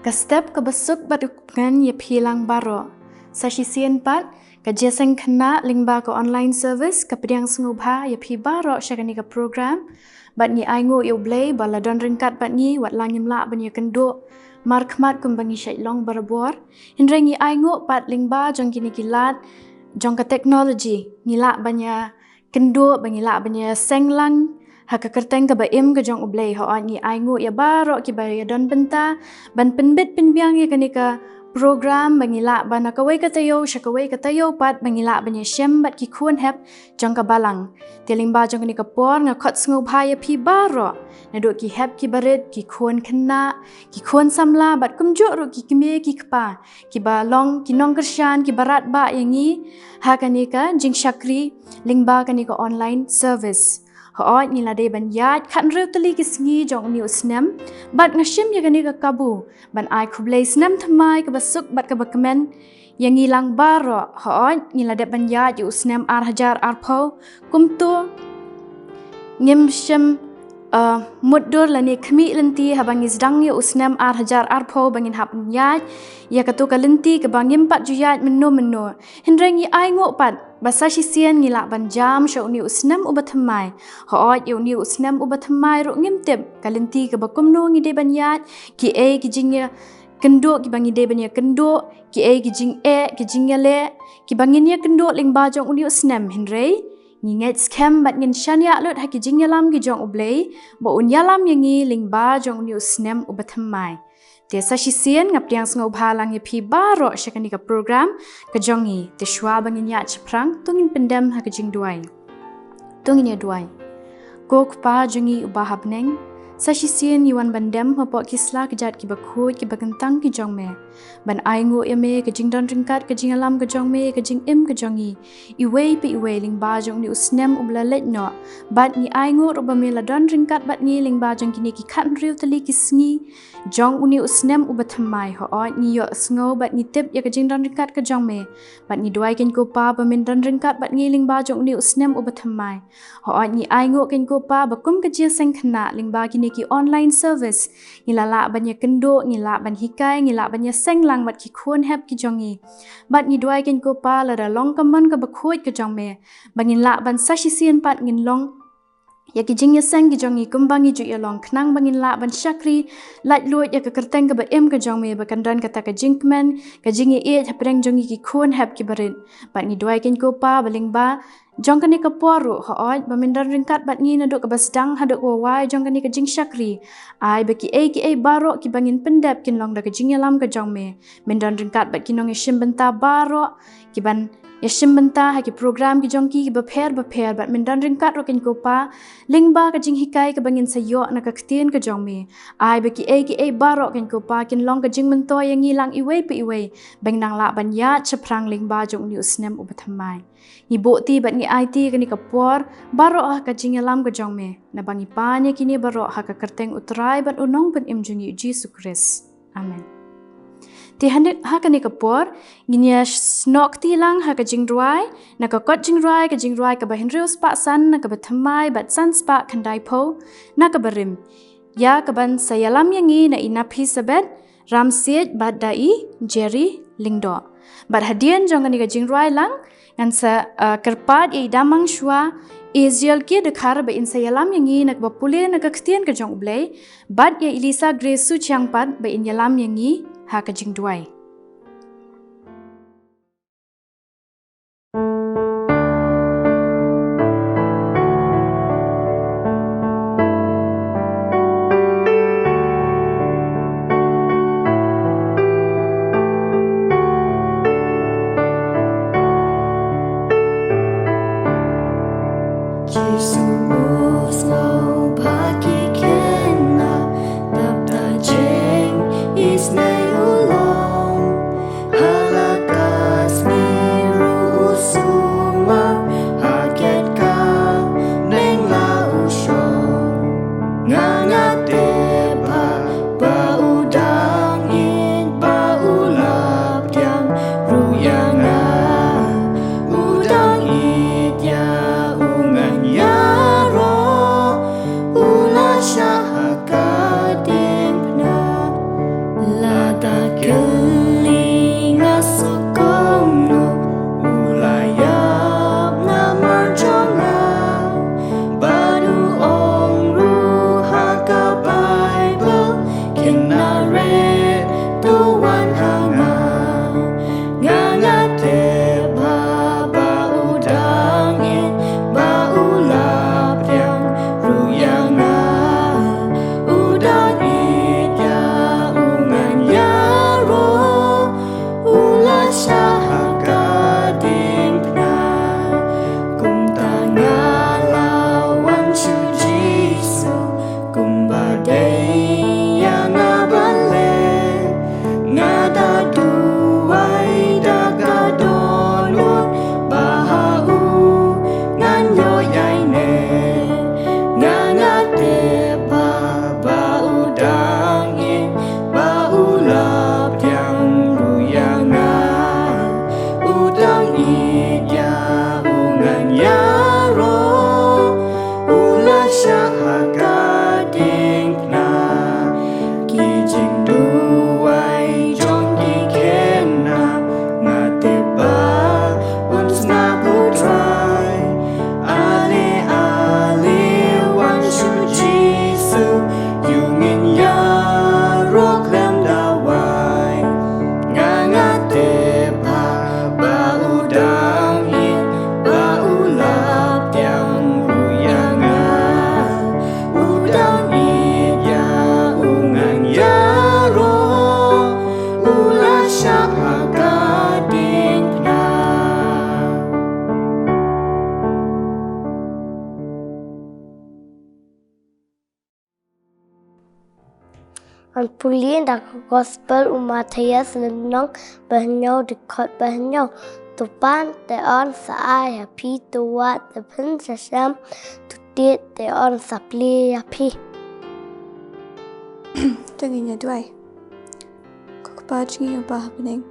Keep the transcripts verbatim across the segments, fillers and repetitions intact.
Ka step kaba suk bad u kmen ïa phi lang baroh. Sa shisien pat, ka jingïaseng khynnah lyngba ka online service ka pdiang sngewbha ïa phi baroh sha kane ka program. Bad ngi ainguh ïa U Blei ba la don ryngkat bad ngi, wat la ngim lah ban ïakynduh markhmat kumba ngi shait long barabor. Hynrei ngi ainguh pat lyngba jong kine ki lad jong ka technology, ngi lah ban ïa kynduh, ba ngi lah ban ïaseng lang ha ka kyrteng kaba im ka jong U Blei. Hooid, ngi ainguh ïa baroh kiba ïadon bynta ban pynbit pynbiang ïa kane ka program, ba ngi lah ban na kawei ka taïew sha kawei ka taïew pat, ba ngi lah ban ïashem bad ki khun hep jong ka balang. Te lyngba jong kane ka por nga khot sngewbha ïa phi baroh, naduh ki hep ki barit, ki khun khynnah, ki khun samla, bad kumjuh ruh ki kmie ki kpa kiba long ki nongkyrshan kiba radbah ïa ngi ha kane ka jingshakri lyngba kane ka online service. Hooid, ngi la dei ban ïaid khathynriew tylli ki sngi jong une u snem, bad nga shim ïa kane ka kabu ban ai khublei snem thymmai kaba suk bad kaba kmen ïa ngi lang baroh. Hooid, ngi la dep ban ïaid ïa u snem ar hajar arphew kumto ngim shym, uh, mutdur lane khmih lynti haba ngi sdang ïa u snem ar hajar arphew ba ngin hap ïaid ïa kato ka lynti kaba ngim pat ju ïaid mynno mynno. Hynrei ngi ainguh pat ba sa shisien ngi lah ban jam sha une u snem uba thymmai. Hooid, ïa une u snem uba thymmai ruh ngim tip ka lynti kaba kumno ngi dei ban ïaid, kiei ki jingïakynduh kiba ngi dei ban ïakynduh, kiei ki jingeh, ki jingïaleh kiba ngin ïakynduh lyngba jong une u snem. Hynrei ngi ngeit skhem bad ngin shaniah lut ha ki jingïalam ki jong U Blei ba un ïalam ïa ngi lyngba jong une u snem uba thymmai. Te sa shisien nga pdiang sngewbha lang ïa phi baroh sha kane ka program ka jong ngi. Te shuwa ba ngin ïaid shaphrang, to ngin pyndem ha ka jingduwai. To ngin ïa duwai. Ko Kpa jong ngi uba ha bneng, sa shisien ngi wan ban dem hapoh ki sla kjat kiba khuid kiba kyntang ki jong me, ban ainguh ïa me ka jingdon ryngkat ka jingïalam ka jong me, ka jingim ka jong ngi iwei pa iwei lyngba jong une u snem uba la leit noh. Bad ngi ainguh ruh ba me la don ryngkat bad ngi lyngba jong kine ki khathynriew tylli ki sngi jong une u snem uba thymmai. Hooid, ngi ïohsngew bad ngi tip ïa ka jingdon ryngkat ka jong me. Bad ngi duwai, keiñ ko Pa, ba men don ryngkat bad ngi lyngba jong une u snem uba thymmai. Hooid, ngi ainguh, keiñ ko Pa, ba kum ka jingïaseng khynnah lyngba kine ki online service, ngi la lah ban ïakynduh, ngi lah ban hikai, ngi lah ban ïaseng lang bad ki khun hep ki jong ngi. Bad ngi duwai, keiñ ko Pa, lada long ka mon kaba khuid ka jong me, ba ngin lah ban sa shisien pat ngin long ïa ki jingïaseng ki jong ngi kumba ngi ju ïalong, khnang ba ngin lah ban shakri laitluid ïa ka kyrteng kaba im ka jong me, ba kan don kata ka jingkmen, ka jingïaieit hapdeng jong ngi ki khun hep ki barit. Bad ngi duwai, keiñ ko Pa, ba lyngba jong kane ka por ruh, hooid, ba men don ryngkat bad ngi naduh kaba sdang haduh kaba wai jong kane ka jingshakri. Ai ba kiei kiei baroh kiba ngin pyndep kin long da ka jingïalam ka jong me. Men don ryngkat bad ki nongïashim bynta baroh kiban ïashim bynta ha ki program ki jong ki kiba pher bapher, bad men don ryngkat ruh, keiñ ko Pa, lyngba ka jinghikai kaba ngin sa ïoh na ka ktien ka jong me. Ai ba kiei kiei baroh, keiñ ko Pa, kin long ka jingmyntoi ïa ngi lang iwei pa iwei, ba ngin nang lah ban ïaid shaphrang lyngba jong une u snem uba thymmai. Ngi buh ti bad ngi aiti kane ka por baroh ha ka jingïalam ka jong me, naba ngi pan ïa kine baroh ha ka kyrteng U Trai bad U Nongpynim jong ngi, U Jisu Khrist. Amen. Te ha ne, ha kane ka por, ngin ïa snoh kti lang ha ka jingrwai, na ka kot jingrwai, ka jingrwai kaba hynriew spah san, na kaba thymmai bad san spah khyndaiphew, na kaba rim. Ïa kaban sa ïalam ïa ngi na i Naphisabeth Ramsiej bad da i Jerry Lyngdoh. Bad hadien jong kane ka jingrwai lang, ngan sa, uh, kyrpad ïa i Damang Shwa Israel K Dkhar ba in sa ïalam ïa ngi na kaba pule na ka ktien ka jong U Blei, bad ïa i Lisa Grace Suchiang pat ba in ïalam ïa ngi ha ka jingduwai. Jisu u sngew ba ki khynnah, tap da jingisynei u long. Ngan pule na ka gospel u Mathaios lynnong ba hynñiew dkhot ba hynñiew. To pan te yn sa ai ha phi, to wad te phin sa shem, to tied te yn sa plie ïa phi. To ngin ïa duwai. Ko Kpa jong ngi uba ha bneng,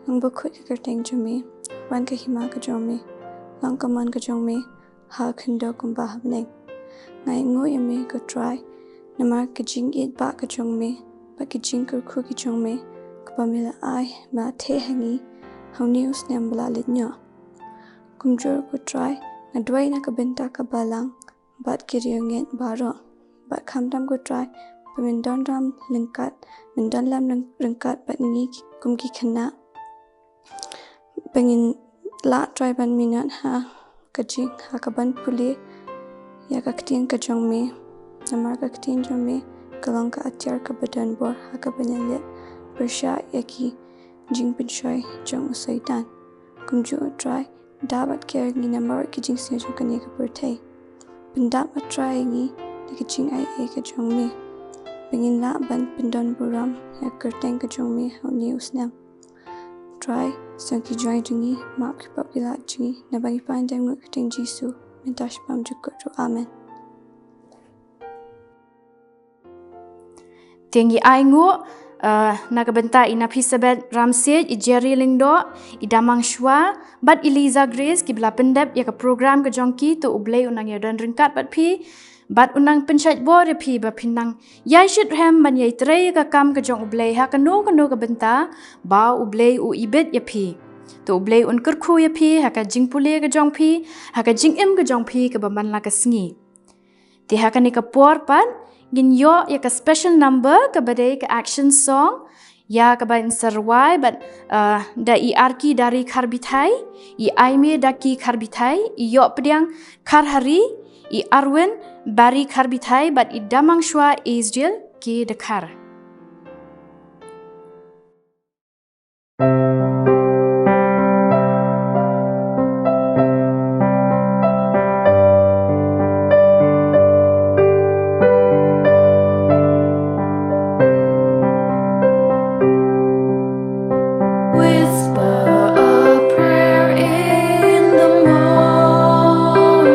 long bakhuid ka kyrteng jong me, wan ka hima ka jong me, long ka mon ka jong me ha khyndew kumba ha bneng. Nga ainguh ïa me ko Trai namar ka jingïeit ba ka jong me bad ka jingkyrkhu ka jong me kaba me la ai, me la theh ha ngi ha une u snem ba la leit noh. Kumjuh ko Trai, nga duwai na ka bynta ka balang bad ki riewngeit baroh, bad khamtam ko Trai ba men don ram ryngkat, men don lam ryng- ryngkat bad ngi kum ki khynnah, ba ngin lah Trai ban minot ha ka jing, ha ka ban pule ïa ka ktien ka jong me. Namar ka ktien jong me ka long ka atiar kaba don bor ha kaba ngi leh pyrshah ïa ki jingpynshoi jong u Soitan. Kumjuh Trai, da bad ker ngi namar ki jingsngew jong kane ka pyrthei. Pyndap ma Trai ngi da ka jingai ei ka jong me, ba ngin lah ban pyndon burom ïa ka kyrteng ka jong me ha une u snem. Trai, sngewthuh jong ngi, map ki pop ki lad jong ngi, naba ngi pan da ka kyrteng Jisu, mynta shaphang jukut ruh. Amen. Te ngi ainguh, eh, na ka bynta i Naphisabeth Ramsiej, i Jerry Lyngdoh, i Damang Shwa bad i Liza Grace kiba la pyndep ïa ka program ka jong ki. To U Blei un nang ïa don ryngkat bad phi bad un nang pynshait bor ïa phi ba phin nang ïai shitrhem ban ïai trei ïa ka kam ka jong U Blei ha kano kano ka bynta ba U Blei u ibit ïa phi. To U Blei un kyrkhu ïa phi ha ka jingpule ka jong phi, ha ka jingim ka jong phi kaba man la ka sngi. Te ha kane ka por pat ngin ïoh ïa ka special number kaba dei ka action song, ïa kaba yn sa rwai bad, eh, da i Arki Dari Kharbithai, i Aime Daki Kharbithai, i Ïohpdiang Kharhari, i Arwin Bari Kharbithai bad i Damang Shwa Israel K Dkhar. Whisper a prayer in the morning.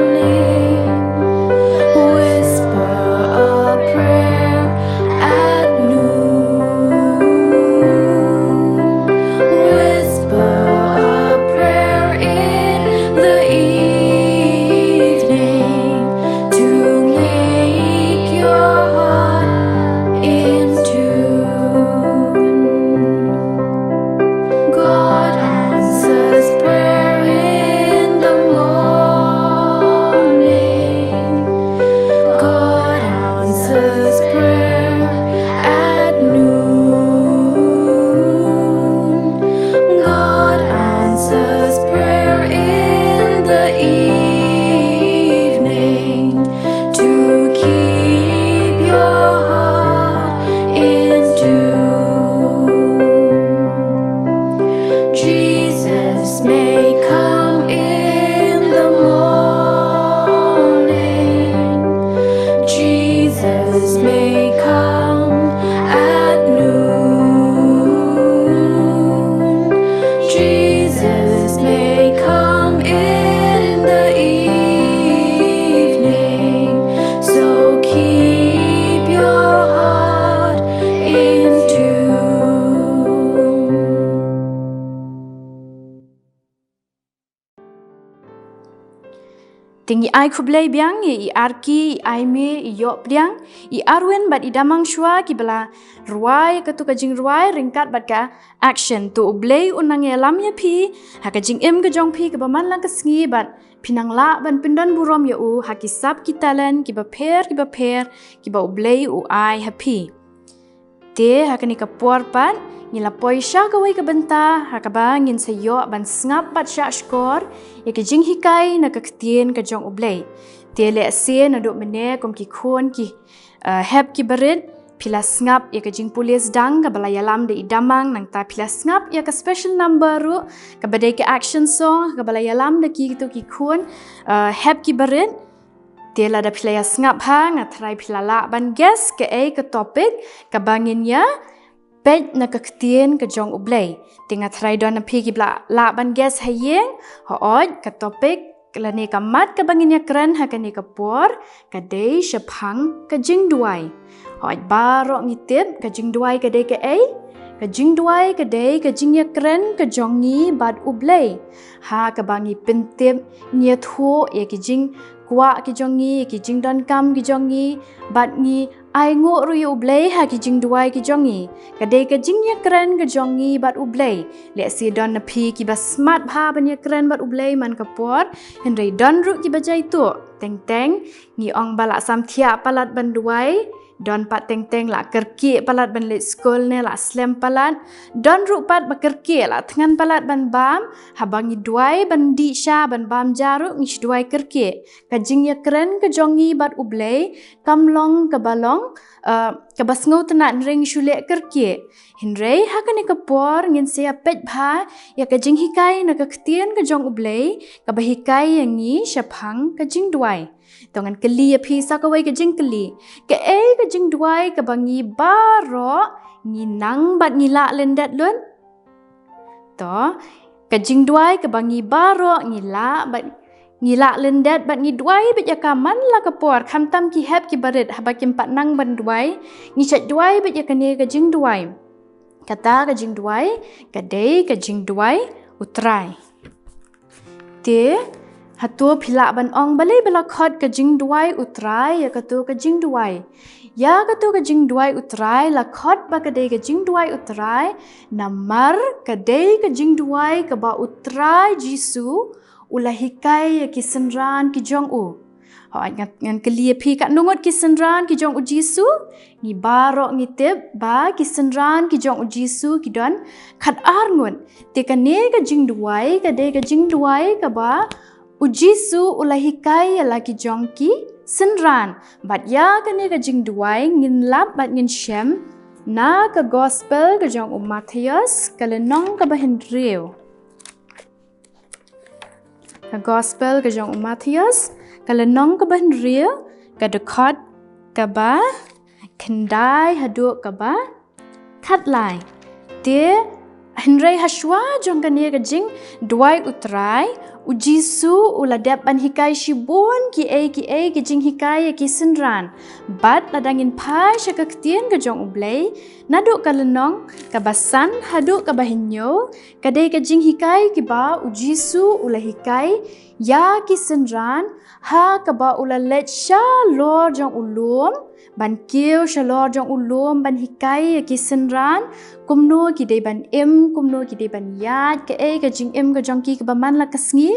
Whisper a prayer at noon. Whisper a prayer in the evening to make your heart in tune. God answers prayer in the morning. God answers prayer at noon. God answers prayer in the evening to keep your heart in tune. Jesus may come in the morning. Jesus may come at noon. Jesus may come in the evening. So keep your heart in tune. Te ngi ai khublei biang ïa i Arki, i Aime, i Ïohpdiang, i Arwin bad i Damang Shwa kiba la rwai katu ka jingrwai ryngkat bad ka action. To U Blei un nang ïalam ïa phi ha ka jingim ka jong phi kaba man la ka sngi bad phin nang lah ban pyndon burom ïa u ha ki sap ki talent kiba pher kiba pher kiba U Blei u ai ha phi. Te ha kane ka por pat ngi la poi sha kawei ka bynta ha kaba ngin sa ïoh ban sngap bad shahshkor ïa ka jinghikai na ka ktien ka jong U Blei. Te lehse naduh mynne kum ki khun ki, eh, hep ki barit, phi la sngap ïa ka jingpule sdang kaba la ïalam da i Damang, nangta phi la sngap ïa ka special number ruh kaba dei ka action song kaba la ïalam da kito ki khun, eh, hep ki barit. Te lada phi la ïa sngap ha, nga tharai phi la lah ban guess kaei ka topic kaba ngin ïa peit na ka ktien ka jong U Blei. Te nga tharai don na phi kiba la lah ban guess ha ïing. Hooid, ka topic lane ka mat kaba ngin ïa kren ha kane ka por ka dei shaphang ka jingduwai. Hooid, baroh ngi tip ka jingduwai ka dei kaei? Ka jingduwai ka dei ka jingïakren ka jong ngi bad U Blei, ha kaba ngi pyntip, ngi ïathuh ïa ki jingkwah ki jong ngi, ïa ki jingdonkam ki jong ngi, bad ngi ainguh ruh ïa U Blei ha ki jingduwai ki jong ngi. Ka dei ka jingïakren ka jong ngi bad U Blei. Lehse don na phi kiba smat bha ban ïakren bad U Blei man ka por, hynrei don ruh kiba jaituh. Teng teng ngi ong ba la samthiah palat ban duwai, don pat teng teng la kyrkieh palat ban leit skul ne la slem palat. Don ruh pat ba kyrkieh la thngan palat ban bam, haba ngi duwai ban dih sha ban bam ja ruh ngi shu duwai kyrkieh. Ka jingïakren ka jong ngi bad U Blei kam long kaba long, eh, kaba sngewtynnat, hynrei ngi shu leh kyrkieh. Hynrei ha kane ka por ngin sa ïa peit bha ïa ka jinghikai na ka ktien ka jong U Blei kaba hikai ïa ngi shaphang ka jingduwai. To ngan kylli ïa phi sa kawei ka jingkylli. Kaei ka jingduwai kaba ngi baroh ngi nang bad ngi lah lyndet lut? To, ka jingduwai kaba ngi baroh ngi lah bad ngi lah lyndet bad ngi duwai beit ïa ka man la ka por, khamtam ki hep ki barit haba kim pat nang ban duwai, ngi shait duwai beit ïa kane ka jingduwai. Kata ka jingduwai ka dei ka jingduwai U Trai. Te, hato phi lah ban ong balei ba la khot ka jingduwai U Trai ïa kato ka jingduwai? Ïa kato ka jingduwai U Trai la khot ba ka dei ka jingduwai U Trai, namar ka dei ka jingduwai kaba U Trai Jisu u la hikai ïa ki synran ki jong u. Hooid, ngan, ngan kylli ïa phi, katno ngut ki synran ki jong U Jisu? Ngi baroh ngi tip ba ki synran ki jong U Jisu ki don khatar ngut. Te kane ka jingduwai ka dei ka jingduwai kaba U Jisu u la hikai ïa la ki jong ki synran. Bad ïa kane ka jingduwai ngin lap bad ngin shem na ka Gospel ka jong u Mathaios, ka lynnong kaba hynriew. Ka Gospel ka jong u Mathaios, ka lynnong kaba hynriew, ka dkhot kaba khyndai haduh kaba khatlai. Te, hynrei hashwa jong kane ka jingduwai U Trai, U Jisu u la dep ban hikai shibun kiei kiei ki jinghikai ïa ki synran. Bad lada ngin phai sha ka ktien ka jong U Blei, naduh ka lynnong kaba san haduh kaba hynñiew, ka dei ka jinghikai kiba U Jisu u la hikai ïa ki synran, ha kaba u la leit shalor jong u lum, ban kiew shalor jong u lum, ban hikai ïa ki synran kumno ki dei ban im, kumno ki dei ban ïaid, kaei ka jingim ka jong ki kaba man la ka sngi,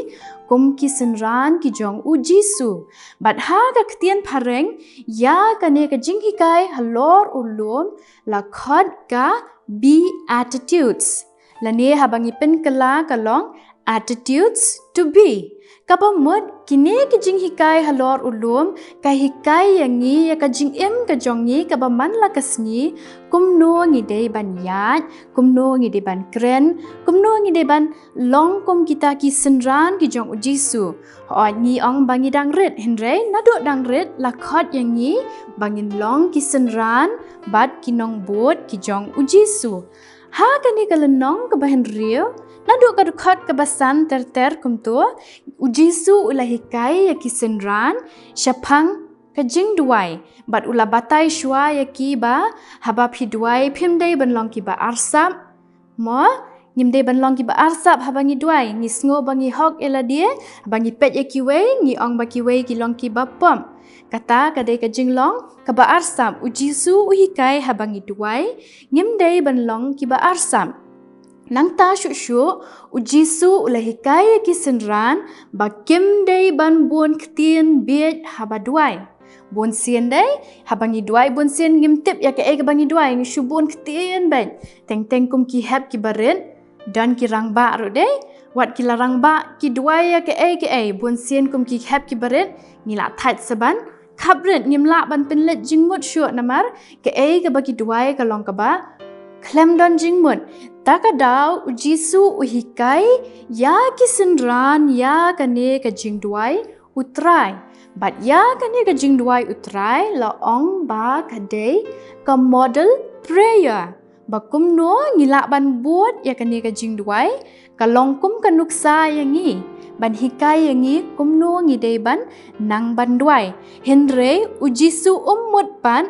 kum ki synran ki jong U Jisu. Bad ha ka ktien phareng, ïa kane ka jinghikai halor u lum la khot ka Beatitudes. Lane haba ngi pynkylla ka long attitudes to be. Kaba mut, kine ki jinghikai halor u lum ka hikai ïa ngi ïa ka jingim ka jong ngi kaba man la ka sngi, kumno ngi dei ban ïaid, kumno ngi dei ban kren, kumno ngi dei ban long kum kita ki synran ki jong U Jisu. Hooid, ngi ong ba ngi dang rit, hynrei naduh dang rit la khot ïa ngi ba ngin long ki synran bad ki nongbud ki jong U Jisu. Ha kane ka lynnong kaba hynriew, naduh ka dkhot kaba san ter ter kumto, U Jisu u la hikai ïa ki synran shaphang ka jingduwai. Bad u la batai shuwa ïa ki ba haba phi duwai phim dei ban long kiba arsap. Mo, ngim dei ban long kiba arsap haba ngi duwai, ngi sngew ba ngi hok ïa lade, haba ngi peit ïa kiwei, ngi ong ba kiwei ki long kiba pop. Kata ka dei ka jinglong kaba arsap. U Jisu u hikai haba ngi duwai, ngim dei ban long kiba arsap. Nangta shuh shuh, U Jisu u la hikai ïa ki synran ba kim dei ban bun ktien bieit haba duwai. Bun sien dei, haba ngi duwai bun sien ngim tip ïa kaei kaba ngi duwai, ngi shu bun ktien beit. Teng teng kum ki hep kiba rit, don ki rangbah ruh dei, wat ki la rangbah ki duwai ïa kaei kaei, bun sien kum ki hep kiba rit, ngi la thait sa ban khaprit, ngim lah ban pynleit jingmut shuh namar kaei kaba ki duwai ka long kaba khlem don jingmut. Ta ka daw U Jisu u hikai ïa ki synran ïa kane ka jingduwai U Trai. Bad ïa kane ka jingduwai u Trai la ong ba ka dei ka model prayer. Ba kumno ngi lah ban bud ïa kane ka jingduwai, ka long kum ka nuksa ïa ngi, ban hikai ïa ngi kumno ngi dei ban nang ban duwai. Hynrei u Jisu um mut pat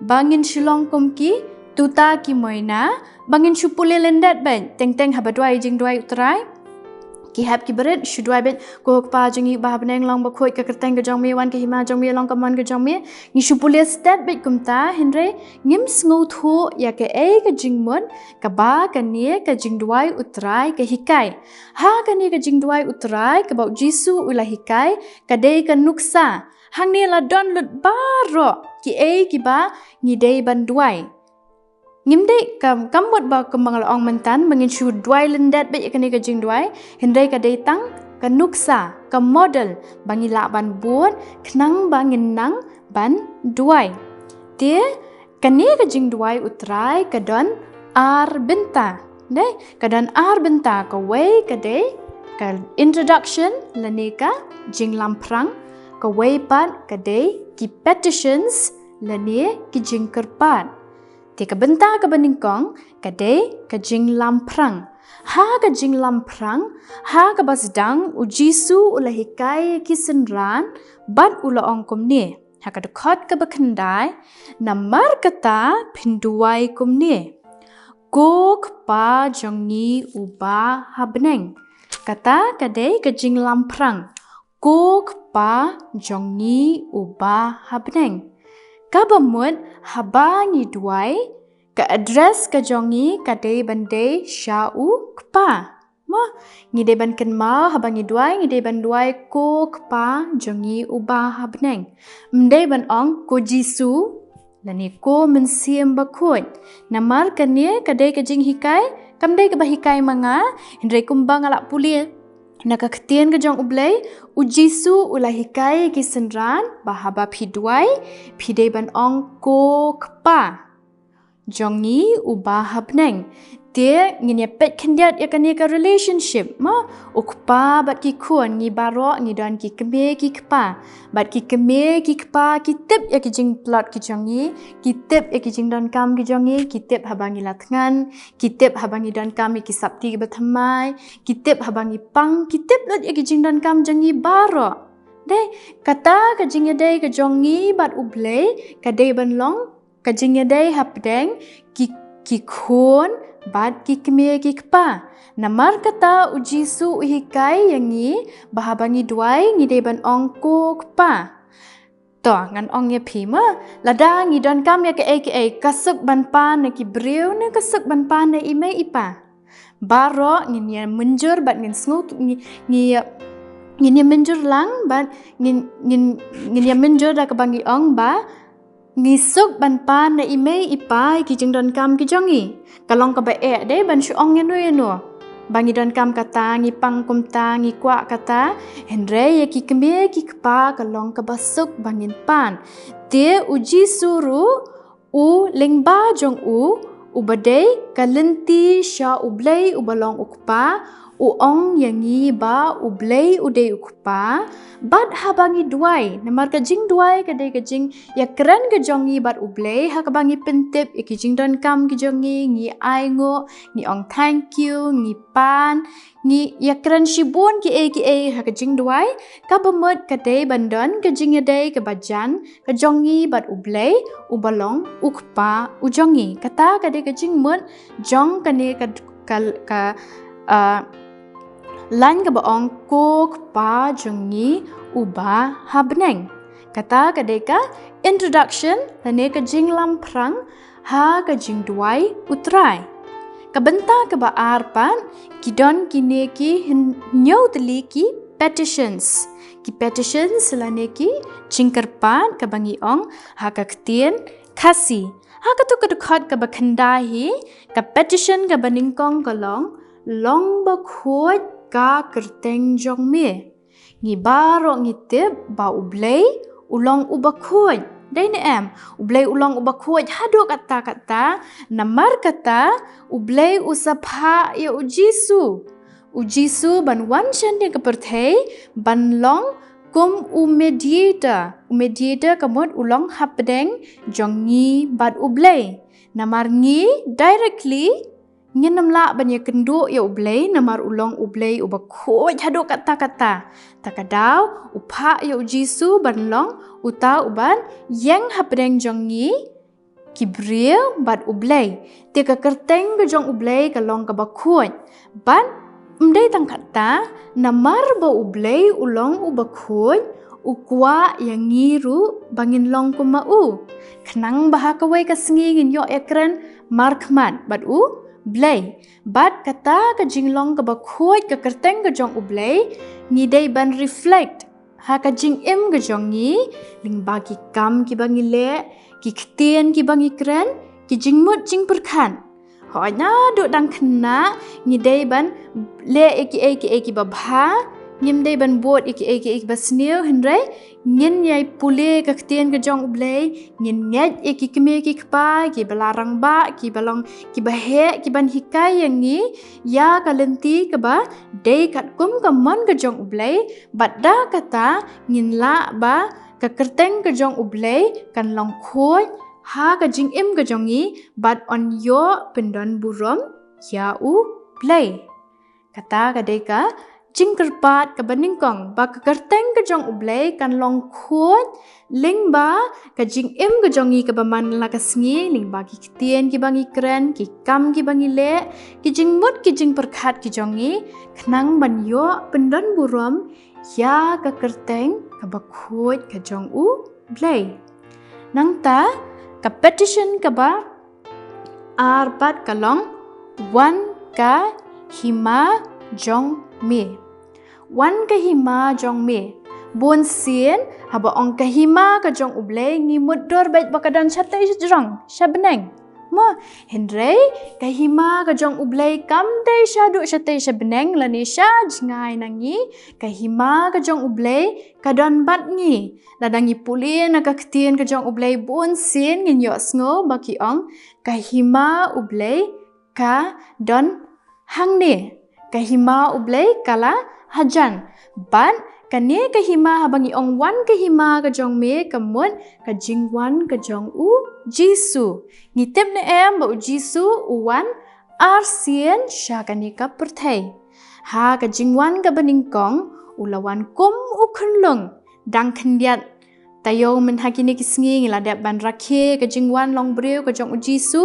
ba ngin shu long kum ki tuta ki moina, ba ngin shu pule lyndet beit teng teng haba duwai jingduwai u Trai. Ki hep ki barit, shu duwai beit, Ko Kpa jong ngi uba ha bneng, long bakhuid ka kyrteng ka jong me, wan ka hima jong me, long ka mon ka jong me. Ngi shu pule stet beit kumta, hynrei ngim sngewthuh ïa kaei ka jingmut kaba kane ka jingduwai u Trai ka hikai. Ha kane ka jingduwai u Trai kaba u Jisu u la hikai, ka dei ka nuksa. Hangne la don lut baroh kiei kiba ngi dei ban duwai. Ngim dei, kam, kam mut ba kumba nga la ong mynta ba ngin shu duwai lyndet beit ïa kane ka jingduwai, hynrei ka dei tang ka nuksa, ka model ba ngi lah ban bud khnang ba ngin nang ban duwai. Te kane ka jingduwai u Trai ka don ar bynta. Dei, ka don ar bynta, kawei ka dei ka introduction lane ka jinglamphrang, kawei pat ka dei ki petitions lane ki jingkyrpad. Te ka bynta kaba nyngkong ka dei ka jinglamphrang. Ha ka jinglamphrang, ha kaba sdang u Jisu u la hikai ïa ki synran bad u la ong kumne. Ha ka dkhot kaba khyndai, namar kata phin duwai kumne: Ko Kpa jong ngi uba ha bneng. Kata ka dei ka jinglamphrang. Ko Kpa jong ngi uba ha bneng. Kaba mut haba ngi duwai, ka address ka jong ngi ka dei ban dei sha u Kpa. Mo, ngi dei ban kynmaw haba ngi duwai, ngi dei ban duwai, Ko Kpa jong ngi uba ha bneng. Ym dei ban ong, Ko Jisu, lane Ko Mynsiem Bakhuid. Namar kane ka dei ka jinghikai, kam dei kaba hikai ma nga, hynrei kumba nga la pule na ka ktien ka jong U Blei, u Jisu u la hikai ïa ki synran ba haba phi duwai, phi dei ban ong, Ko Kpa jong ngi uba ha bneng. Te ngin ïa peit khyndiat ïa kane ka relationship, mo, u kpa bad ki khun, ngi baroh ngi don ki kmie ki kpa. Bad ki kmie ki kpa ki tip ïa ki jingtlot ki jong ngi, ki tip ïa ki jingdonkam ki jong ngi, ki tip haba ngi la thngan, ki tip haba ngi donkam ïa ki sopti kiba thymmai, ki tip haba ngi pang, ki tip lut ïa ki jingdonkam jong ngi baroh. Dei, kata ka jingïadei ka jong ngi bad U Blei ka dei ban long ka jingïadei hapdeng ki, ki khun bad ki kmie ki kpa. Namar kata u Jisu u hikai ïa ngi ba haba ngi duwai ngi dei ban ong, Ko Kpa. To, ngan ong ïa phi mo, lada ngi donkam ïa kaei kaei, ka suk ban pan na ki briew ne ka suk ban pan na i mei i pa? Baroh ngin ïa mynjur bad ngin sngew, ngi, ngi, ngin ïa mynjur lang bad ngin, ngin, ngin ïa mynjur da kaba ngi ong ba ngi suk ban pan na i mei i pa ïa ki jingdonkam ki jong ngi. Ka long kaba eh dei ban shu ong ïano ïano ba ngi donkam kata, ngi pang kumta, ngi kwah kata. Hynrei ïa ki kmie ki kpa ka long kaba suk ba ngin pan. Te u Jisu ruh, u lyngba jong u, uba dei ka lynti sha U Blei uba long u Kpa, u ong ïa ngi ba U Blei u dei u Kpa. Bad haba ngi duwai, namar ka jingduwai ka dei ka jingïakren ka jong ngi bad U Blei, ha kaba ngi pyntip ïa ki jingdonkam ki jong ngi, ngi ainguh, ngi ong thank you, ngi pan, ngi ïakren shibun kiei kiei ha ka jingduwai. Kaba mut ka dei ban don ka jingïadei kaba jan ka jong ngi bad U Blei uba long u Kpa u jong ngi. Kata ka dei ka jingmut jong kane ka, ka, ka, ah, lain kaba ong, Ko Kpa jong ngi uba ha bneng. Kata ka dei ka introduction lane ka jinglamphrang ha ka jingduwai U Trai. Ka bynta kaba ar pat, ki don kine ki hynñiew tylli ki petitions. Ki petitions lane ki jingkyrpad kaba ngi ong ha ka ktien Khasi. Ha katu ka dkhot kaba khyndai hi, ka petition kaba nyngkong ka long, Long bakhuid ka kyrteng jong me. Ngi baroh ngi tip ba U Blei u long uba khuid. Dei ne em? U Blei u long uba khuid haduh katta katta, namar kata U Blei u sa phah ïa u Jisu. U Jisu ban wan shane ka pyrthei ban long kum u mediator. U mediator ka mut u long hapdeng jong ngi bad U Blei. Namar ngi directly ngin ym lah ban ïakynduh ïa U Blei, namar u long U Blei uba khuid haduh katta katta. Ta ka daw u phah ïa U Jisu ban long uta uban ïeng hapdeng jong ngi ki briew bad U Blei. Te ka kyrteng ka jong U Blei ka long kaba khuid. Bad ym dei tang katta, namar ba U Blei u long uba khuid, u kwah ïa ngi ruh ba ngin long kum ma u. Khnang ba ha kawei ka sngi ngin ïoh ïakren markhmat bad U Blei. Bad kata ka jinglong kaba khuid ka kyrteng ka jong U Blei, ngi dei ban reflect ha ka jingim ka jong ngi, lyngba ki kam kiba ngi leh, ki ktien kiba ngi kren, ki jingmut jingpyrkhat. Hooid, naduh dang khynnah ngi dei ban leh ïa kiei kiei kiba bha, ngim dei ban bud ïa kiei kiei kiba sniew, hynrei ngin ïai pule ka ktien ka jong U Blei, ngin ngeit ïa ki kmie ki kpa kiba la rangbah, kiba long kiba heh, kiban hikai ïa ngi ïa ka lynti kaba dei katkum ka mon ka jong U Blei. Bad da kata ngin lah ba ka kyrteng ka jong U Blei kan long khuid ha ka jingim ka jong ngi, bad yn ïoh pyndon burom ïa U Blei. Kata ka dei ka jingkyrpad kaba nyngkong, ba ka kyrteng ka jong U Blei kan long khuid lyngba ka jingim ka jong ngi kaba man la ka sngi, lyngba ki ktien kiba ngi kren, ki kam kiba ngi leh, ki jingmut ki jingpyrkhat ki jong ngi, khnang ban ïoh pyndon burom ïa ka kyrteng kaba khuid ka jong U Blei. Nangta ka petition kaba ar pat ka long, wan ka hima jong me. Wan ka hima jong me. Bun sien haba ong ka hima ka jong U Blei ngi mutdur beit ba ka don shatei shajrong shabneng. Mo, hynrei ka hima ka jong U Blei kam dei shaduh shatei shabneng lane sha jngai na ngi. Ka hima ka jong U Blei ka don bad ngi. Lada ngi pule na ka ktien ka jong U Blei bun sien ngin ïohsngew ba ki ong ka hima U Blei ka don hangne. Ka hima U Blei ka la hajan. Bad kane ka hima haba ngi ong wan ka hima ka jong me ka mut ka jingwan ka jong U Jisu. Ngi tip ne em ba U Jisu u wan arsien sha kane ka pyrthei. Ha ka jingwan kaba nyngkong u la wan kum u khunlung. Dang khyndiat taïew mynha kine ki sngi ngi la dep ban rakhe ka jingwan long briew ka jong U Jisu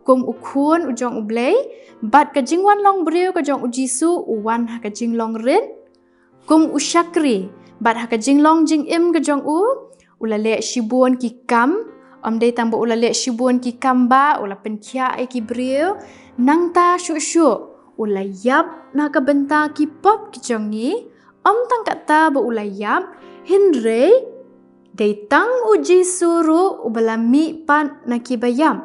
kum u khun u jong U Blei. Bad ka jingwan long briew ka jong U Jisu u wan ha ka jinglong rit kum u shakri. Bad ha ka jinglong jingim ka jong u, u la leh shibun ki kam. Ym dei tang ba u la leh shibun ki kam ba, u la pynkhiah ïa ki briew. Nangta shuh shuh u la ïap na ka bynta ki pop ki jong ngi. Ym tang kata ba u la ïap, hynrei dei tang U Jisu ruh uba la mih pat na kiba ïap.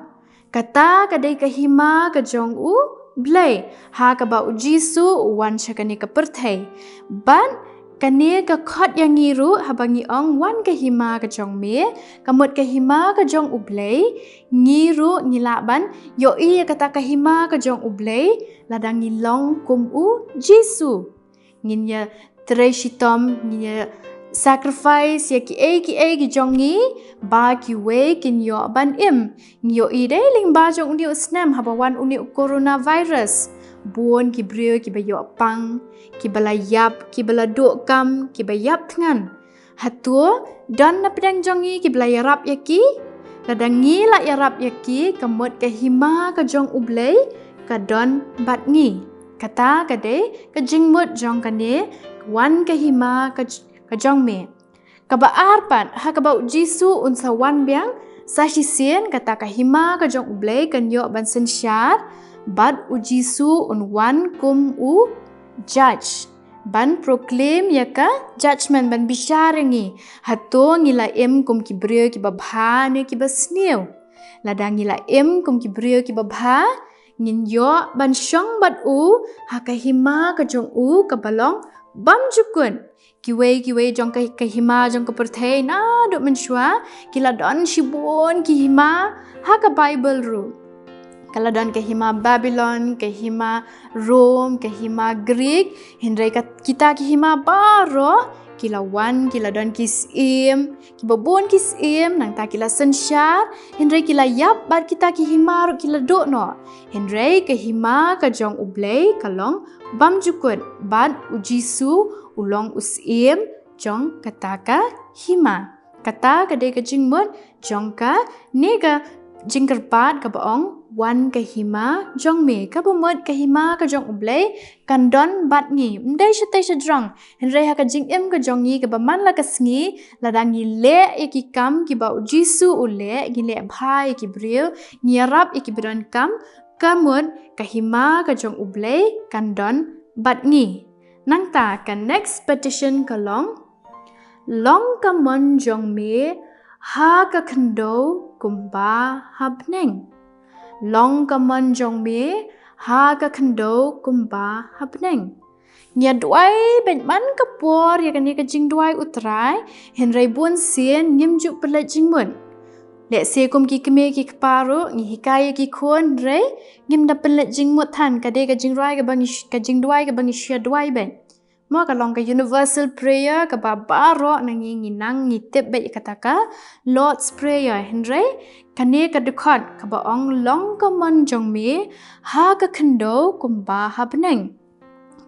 Kata ka dei ka hima ka jong U Blei, ha kaba U Jisu u wan sha kane ka pyrthei. Bad kane ka khot ïa ngi ruh haba ngi ong wan ka hima ka jong me, ka mut ka hima ka jong U Blei. Ngi ruh ngi lah ban ïohi ïa kata ka hima ka jong U Blei lada ngi long kum U Jisu. Ngin ïa trei shitom, ngin ïa sacrifice ïa kiei kiei ki jong ngi ba kiwei kin ïoh ban im. Ngi ïohi dei lyngba jong une u snem haba wan une u coronavirus, bun ki briew kiba ïoh pang, kiba la ïap, kiba la duh kam, kiba ïap thngan. Hato don na pdeng jong ngi kiba la ïarap ïa ki? Lada ngi la ïarap ïa ki, ka mut ka hima ka jong U Blei ka don bad ngi. Kata ka dei ka jingmut jong kane ka wan ka hima ka j-, ka jong me. Kaba ar pat, ha kaba U Jisu un sa wan biang sa shisien, kata ka hima ka jong U Blei kan ïoh ban synshar. Bad U Jisu un wan kum u judge ban proclaim ïa ka judgment, ban bishar ïa ngi. Hato ngi la im kum ki briew kiba bha ne kiba sniew? Lada ngi la im kum ki briew kiba bha, ngin ïoh ban shong bad u ha ka hima ka jong u kaba long bymjukut. Kiwei kiwei jong ka, ka hima jong ka pyrthei naduh mynshuwa ki la don shibun ki hima ha ka Baibl ruh. Ka la don ka hima Babylon, ka hima Rome, ka hima Greek, hynrei ka, kita ki hima baroh ki la wan, ki la don ki syiem, ki babun ki syiem, nangta ki la synshar, hynrei ki la ïap bad kita ki hima ruh ki la duh noh. Hynrei ka hima ka jong U Blei ka long bymjukut, bad U Jisu u long u syiem jong kata ka hima. Kata ka dei ka jingmut jong kane ka jingkyrpad kaba ong wan ka hima jong me, kaba mut ka hima ka jong U Blei kan don bad ngi. Ym dei shatei shajrong, hynrei ha ka jingim ka jong ngi kaba man la ka sngi, lada ngi leh ïa ki kam kiba U Jisu u leh, ngi leh bha ïa ki briew, ngi ïarap ïa ki ba donkam, ka mut ka hima ka jong U Blei kan don bad ngi. Nangta ka next petition ka long, long ka mon jong me ha ka khyndew kumba ha bneng. Long ka mon jong me ha ka khyndew kumba ha bneng. Ngi ïa duwai bad man ka por ïa kane ka jingduwai U Trai, hynrei bun sien ngim ju pynleit jingmut. Lehse kum ki kmie ki kpa ruh, ngi hikai ïa ki khun, hynrei ngim da pynleit jingmut than. Ka dei ka jingduwai kaba ngi sh-, ka jingduwai kaba ngi shu ïa duwai bad. Mo, ka long ka universal prayer kaba baroh na ngi ngi nang ngi tip bad ïa kata ka Lord's Prayer, hynrei kane ka dkhot kaba ong long ka mon jong me ha ka khyndew kumba ha bneng.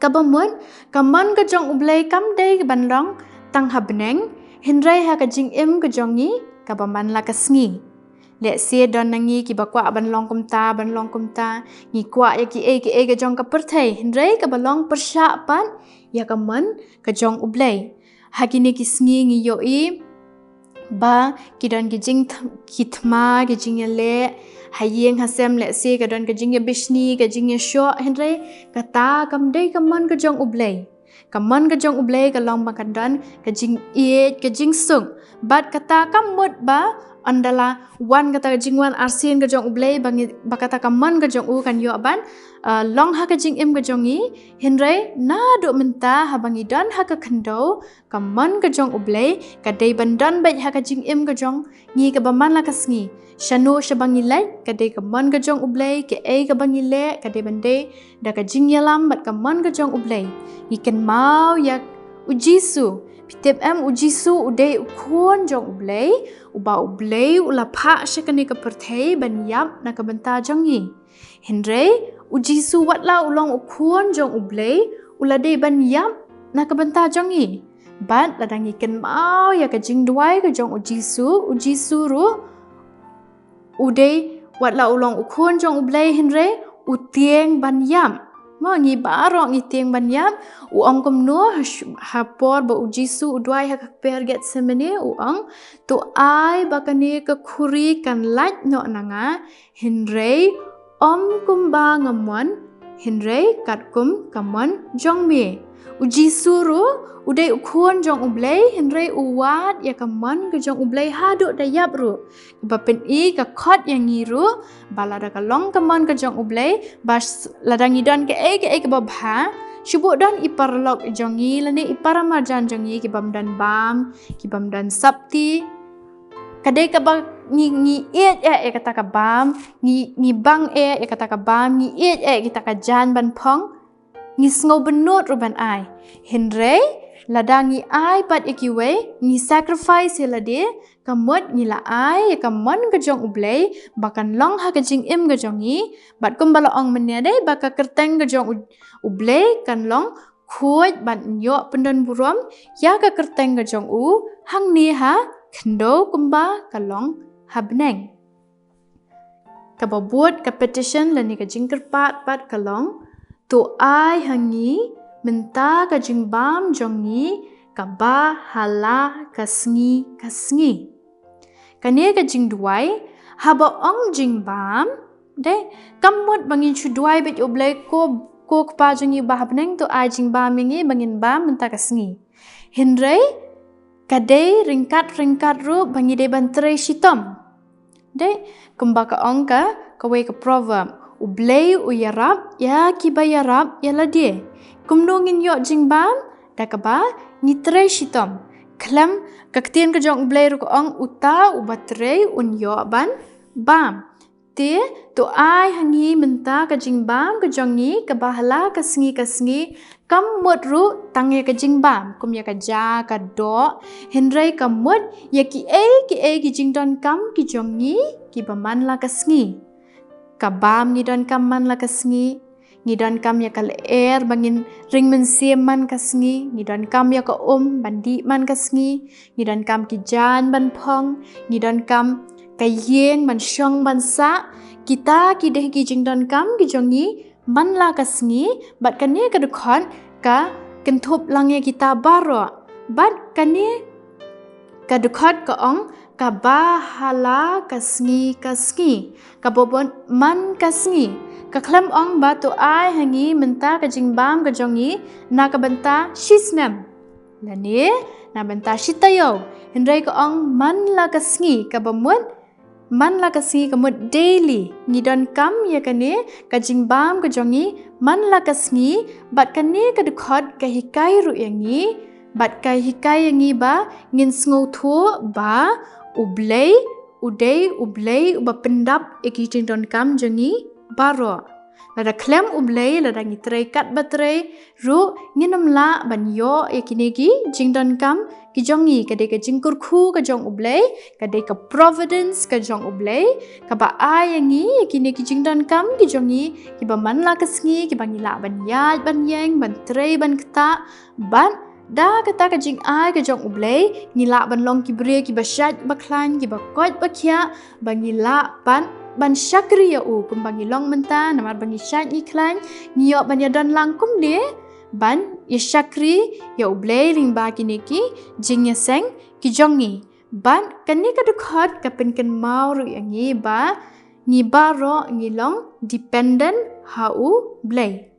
Kaba mut, ka mon ka jong U Blei kam dei ban long tang ha bneng, hynrei ha ka jingim ka jong ngi kaba man la ka sngi. Lehse don na ngi kiba kwah ban long kumta, ban long kumta, ngi kwah ïa kiei kiei ka jong ka pyrthei, hynrei kaba long pyrshah pat ïa ka mon ka jong U Blei. Ha kine ki sngi ngi ïohi ba ki don ki jing th-, ki thma, ki jingïaleh ha ïing ha sem, lehse ka don ka jingïabishni, ka jingïashoh, hynrei kata kam dei ka mon ka jong U Blei. Ka mon ka jong U Blei ka long ba kan don ka jingïeit, ka jingsuk. Bad kata kam mut ba ynda la wan kata ka jingwan arsien ka jong U Blei ba ngi, ba kata ka mon ka jong u kan ïoh ban, uh, long ha ka jingim ka jong ngi, hynrei naduh mynta haba ngi don ha ka khyndew, ka mon ka jong U Blei ka dei ban don bad ha ka jingim ka jong ngi kaba man la ka sngi. Shano shaba ngi leit, ka dei ka mon ka jong U Blei, kaei kaba ngi leh ka dei ban dei da ka jingïalam bad ka mon ka jong U Blei. Ngi kynmaw ïa U Jisu. Phi tip em, U Jisu u dei u khun jong U Blei, uba U Blei u la phah sha kane ka pyrthei ban ïap na ka bynta jong ngi. Hynrei U Jisu wat la u long u khun jong U Blei, u la dei ban ïap na ka bynta jong ngi. Bad lada ngi kynmaw ïa ka jingduwai ka jong U Jisu, U Jisu ruh u dei, wat la u long u khun jong U Blei, hynrei u tieng ban ïap. Mo, ngi baroh ngi tieng ban ïap. U ong kumno ha sh-, ha por ba U Jisu u duwai ha ka kper Gethsemane, u ong, "To ai ba kane ka khuri kan lait noh na nga, hynrei ym kumba nga mon, hynrei katkum ka mon jong me." U Jisu ruh u dei u khun jong U Blei, hynrei u wad ïa ka mon ka jong U Blei haduh da ïap ruh. Ba pyni ka khot ïa ngi ruh, ba lada ka long ka mon ka jong U Blei, ba s-, lada ngi don kaei kaei kaba bha, shu buh don i paralok jong ngi lane i paramarjan jong ngi ki bym don bam, ki bym don sopti. Ka dei kaba ngi, ngi ïeit eh ïa kata ka bam, ngi, ngi bang eh ïa kata ka bam, ngi ïeit eh ïa kata ka jaiñ ban phong, ngi sngew bynnud ruh ban ai. Hynrei lada ngi ai pat ïa kiwei, ngi sacrifice ïa lade, ka mut ngi la ai ïa ka mon ka jong U Blei ba kan long ha ka jingim ka jong ngi, bad kumba la ong mynne dei ba ka kyrteng ka jong U, U Blei kan long khuid ban ïoh pyndon burom ïa ka kyrteng ka jong u hangne ha khyndew kumba ka long ha bneng. Kaba bud ka petition lane ka jingkyrpad pat ka long, to ai ha ngi mynta ka jingbam jong ngi kaba ha la ka sngi ka sngi. Kane ka jingduwai, haba ong jingbam, dei, kam mut ba ngin shu duwai bad U Blei, ko, ko Kpa jong ngi ba ha bneng, to ai jingbam ïa ngi ba ngin bam mynta ka sngi. Hynrei ka dei ryngkat ryngkat ruh ba ngi dei ban trei shitom. Dei, kumba ka ong ka, kawei ka proverb, U Blei u ïarap ïa kiba ïarap ïa lade. Kumno ngin ïoh jingbam? Da kaba ngi trei shitom. Khlem, ka ktien ka jong U Blei ruh ka ong, uta uba trei un ïoh ban bam. Te, to ai ha ngi mynta ka jingbam ka jong ngi, kaba ha la ka sngi ka sngi, kam mut ruh tang ïa ka jingbam, kum ïa ka ja ka doh, hynrei ka mut ïa kiei kiei ki jingdonkam ki jong ngi, kiba man la ka sngi. Ka bam ngi donkam man la ka sngi, ngi donkam ïa ka lyer ba ngin ring mynsiem man ka sngi, ngi donkam ïa ka um ban dih man ka sngi, ngi donkam ki jaiñ ban phong, ngi donkam ka ïing ban shong ban sah, kita ki dei ki jingdonkam ki jong ngi man la ka sngi, bad kane ka dkhot ka kynthup lang ïa kita baroh. Bad kane ka dkhot ka ong, kaba ha la ka sngi ka sngi, kaba bun man ka sngi. Ka khlem ong ba to ai ha ngi mynta ka jingbam ka jong ngi na ka bynta shi snem, lane na bynta shi taïew. Hynrei ka ong man la ka sngi, kaba mut man la ka sngi ka mut daily. Ngi donkam ïa kane ka jingbam ka jong ngi man la ka sngi, bad kane ka dkhot ka hikai ruh ïa ngi, bad ka hikai ïa ngi ba ngin sngewthuh ba U Blei u dei U Blei uba pyndap ïa ki jingdonkam jong ngi baroh. Lada khlem U Blei, lada ngi trei katba trei ruh, ngin ym lah ban ïoh ïa kine ki jingdonkam ki jong ngi. Ka dei ka jingkyrkhu ka jong U Blei, ka dei ka providence ka jong U Blei, kaba ai ïa ngi ïa kine ki jingdonkam ki jong ngi, kiba man la ka sngi, kiba ngi lah ban ïaid ban ïeng, ban trei ban ktah, bad da kata ka jingai ka jong U Blei, ngi lah ban long ki briew kiba shait ba khlaiñ, kiba koit ba khiah, ba ngi lah ban, ban shakri ïa u, kumba ngi long mynta, namar ba ngi shait ngi khlaiñ, ngi ïoh ban ïadon lang kumne, ban ïa shakri ïa U Blei lyngba kine ki jingïaseng ki jong ngi. Bad kane ka dkhot ka pynkynmaw ruh ïa ngi ba ngi baroh ngi long dependent ha U Blei.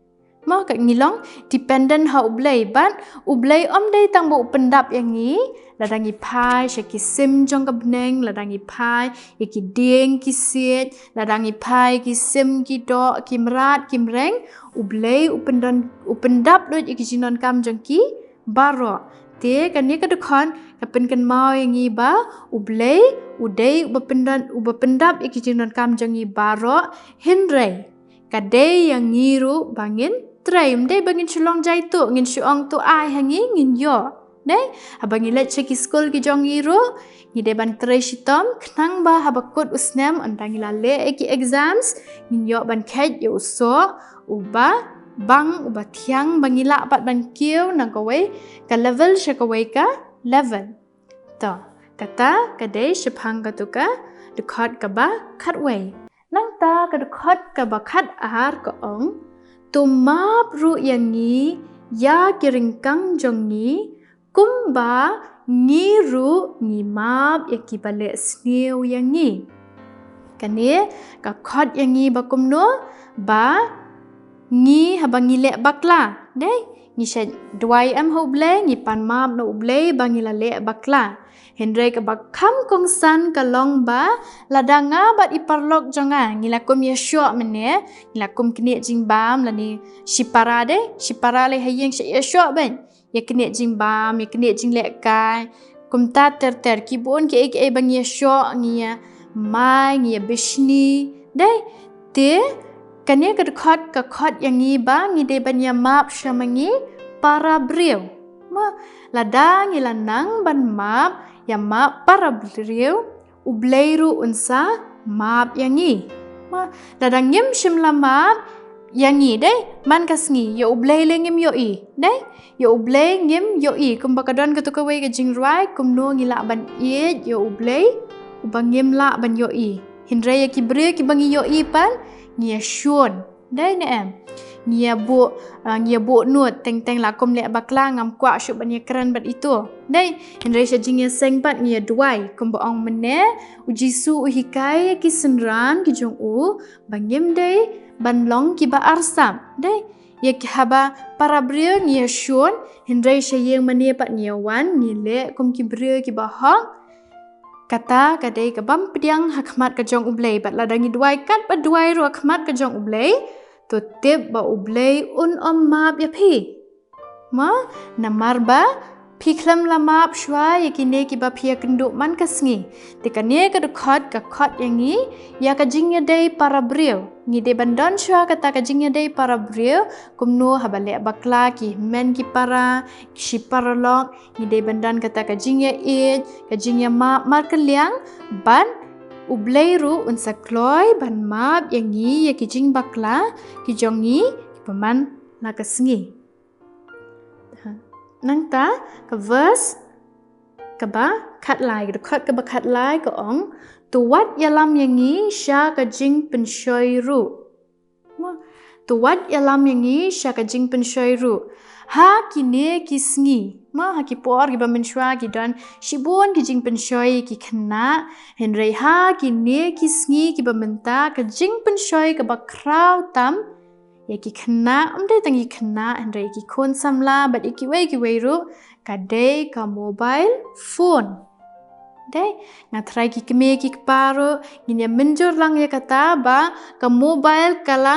Mo, ka ngi long dependent ha U Blei, bad U Blei ym dei tang ba u pyndap ïa ngi, lada ngi phai sha ki sim jong ka bneng, lada ngi phai ïa ki dieng ki siej, lada ngi phai ki sim ki doh, ki mrad ki mreng, U Blei u pyndon, u pyndap lut ïa ki jingdonkam jong ki baroh. Te kane ka dkhot ka pynkynmaw ïa ngi ba U Blei u dei uba pyndon, uba pyndap ïa ki jingdonkam jong ngi baroh, hynrei ka dei ïa ngi ruh ba ngin trei, ym dei ba ngin shu long jaituh, ngin shu ong to ai ha ngi ngin ïoh. Dei, haba ngi leit sha ki skul ki jong ngi ruh, ngi dei ban trei shitom, khnang ba haba kut u snem, ynda ngi la leh ïa ki exams, ngin ïoh ban kheit ïa u soh uba bang, uba thiang, ba ngi lah pat ban kiew na kawei ka level sha kawei ka level. To, kata ka dei shaphang katu ka dkhot kaba khatwei. Nangta ka dkhot kaba khatar ka ong, to map ruh ïa ngi ïa ki ryngkang jong ngi, kumba ngi ruh ngi map ïa kiba leh sniew ïa ngi. Kane ka khot ïa ngi ba kumno, ba ngi haba ngi leh bakla, dei, ngi shait duwai em ha U Blei, ngi pan map na U Blei ba ngi la leh bakla. Hynrei kaba kham kongsan ka long ba lada nga bad i paralok jong nga ngi la kum ïashoh mynne, ngi la kum knieh jingbam lane shipara, dei, shipara lei ha ïing, shait ïashoh beit, ïa knieh jingbam, ïa knieh jinglehkai, kumta ter ter, ki bun kiei kiei ba ngi ïashoh, ngi ïamai, ngi ïabishni, dei. Te kane ka dkhot ka khot ïa ngi ba ngi dei ban ïamap sha ma ngi para briew. Mo, lada ngi la nang ban map ïa ma para briew, U Blei ruh un sa map ïa ngi. Mo, lada ngim shym la map ïa ngi, dei, man ka sngi ïa U Blei lei ngim ïohi, dei, ïa U Blei ngim ïohi. Kumba ka don katu kawei ka jingrwai, kumno ngi lah ban ïeit ïa U Blei uba ngim lah ban ïohi, hynrei ïa ki briew kiba ngi ïohi pat ngi ïashun, dei ne em? Ngi ïabuh, ah, ngi ïabuh nud, teng teng la kum leh bakla ngam kwah shuh ban ïakren bad itu, dei. Hynrei sha jingïaseng pat ngi ïaduwai, kumba ong mynne, U Jisu u hikai ïa ki synran ki jong u ba ngim dei ban long kiba arsap, dei. Ïa ki, haba para briew ngi ïashun, hynrei sha ïing mane pat ngi ïawan, ngi leh kum ki briew kiba hok. Kata ka dei ka bym pdiang ha khmat ka jong U Blei, bad lada ngi duwai katba duwai ruh ha khmat ka jong U Blei, to tip ba U Blei un ym map ïa phi. Mo, namar ba Phi khlem la map shuwa ïa kine kiba phi ïa kynduh man ka sngi. Te kane ka dkhot ka khot ïa ngi ïa ka jingïadei para briew. Ngi dei ban don shuwa kata ka jingïadei para briew, kumno haba leh bakla ki hynmen ki para, ki shi paralok, ngi dei ban don kata ka jingïaieit, ka jingïamap markylliang, bad U Blei ruh un sa kloi ban map ïa ngi ïa ki jingbakla ki jong ngi kiba man la ka sngi. Nangta ka verse kaba khatlai, ka dkhot kaba khatlai ka ong, to wat ïalam ïa ngi sha ka jingpynshoi ruh. Mo, to wat ïalam ïa ngi sha ka jingpynshoi ruh. Ha kine ki sngi, mo, ha ki por kiba mynshuwa ki don shibun ki jingpynshoi ki khynnah, hynrei ha kine ki sngi kiba mynta ka jingpynshoi kaba khraw tam ïa ki khynnah, ym dei tang ïa ki khynnah, hynrei ïa ki khun samla bad ïa kiwei kiwei ruh, ka dei ka mobile phone. Dei, nga tharai ki kmie ki kpa ruh ngin ïa mynjur lang ïa kata ba ka mobile ka la,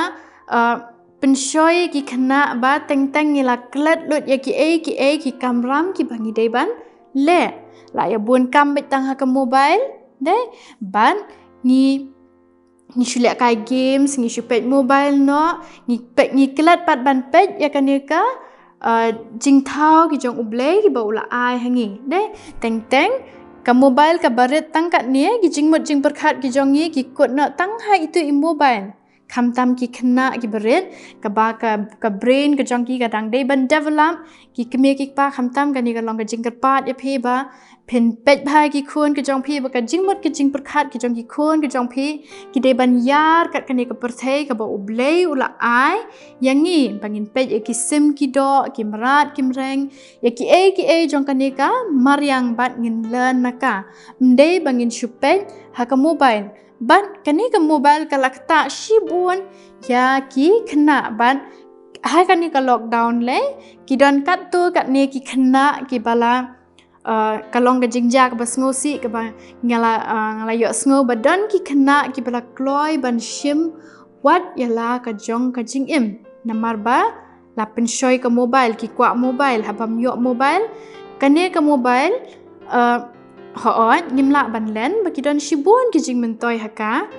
uh, pynshoi ïa ki khynnah ba teng teng ngi la klet lut ïa kiei kiei ki kamram kiba ngi dei ban leh. La ïa bun kam beit tang ha ka mobile, dei, bad ngi ngi shu leh kai games, ngi shu peit mobile noh, ngi peit, ngi klet pat ban peit ïa kane ka, uh, jingthaw ki jong U Blei kiba u la ai ha ngi. Dei, teng teng ka mobile kaba rit tang katne, ki jingmut jingpyrkhat ki jong ngi ki kut noh tang ha itu i mobile. Khamtam ki khynnah kiba rit, kaba ka, ka brain ka jong ki ka dang dei ban develop, ki kmie ki kpa, khamtam kane ka long ka jingkyrpad ïa phi ba phin peit bha ïa ki khun ki jong phi, ba ka jingmut ka jingpyrkhat ki jong ki khun ki jong phi ki dei ban ïar kat kane ka pyrthei kaba U Blei u la ai ïa ngi, ba ngin peit ïa ki sim ki doh, ki mrad ki mreng, ïa kiei kiei jong kane ka mariang bad ngin learn na ka. Ym dei ba ngin shu peit ha ka mobile. Bad kane ka mobile ka la ktah shibun ïa ki khynnah, bad ha kane ka lockdown lei ki don katto katne ki khynnah kiba la, uh, ka long ka jingjia kaba sngewsih kaba nga la, uh, nga la ïohsngew ba don ki khynnah kiba la kloi ban shim wat ïa la ka jong ka jingim namar ba la pynshoi ka mobile, ki kwah mobile, haba ym ïoh mobile kane ka mobile, uh, hooid, ngim lah ban len ba ki don shibun ki jingmyntoi ha ka.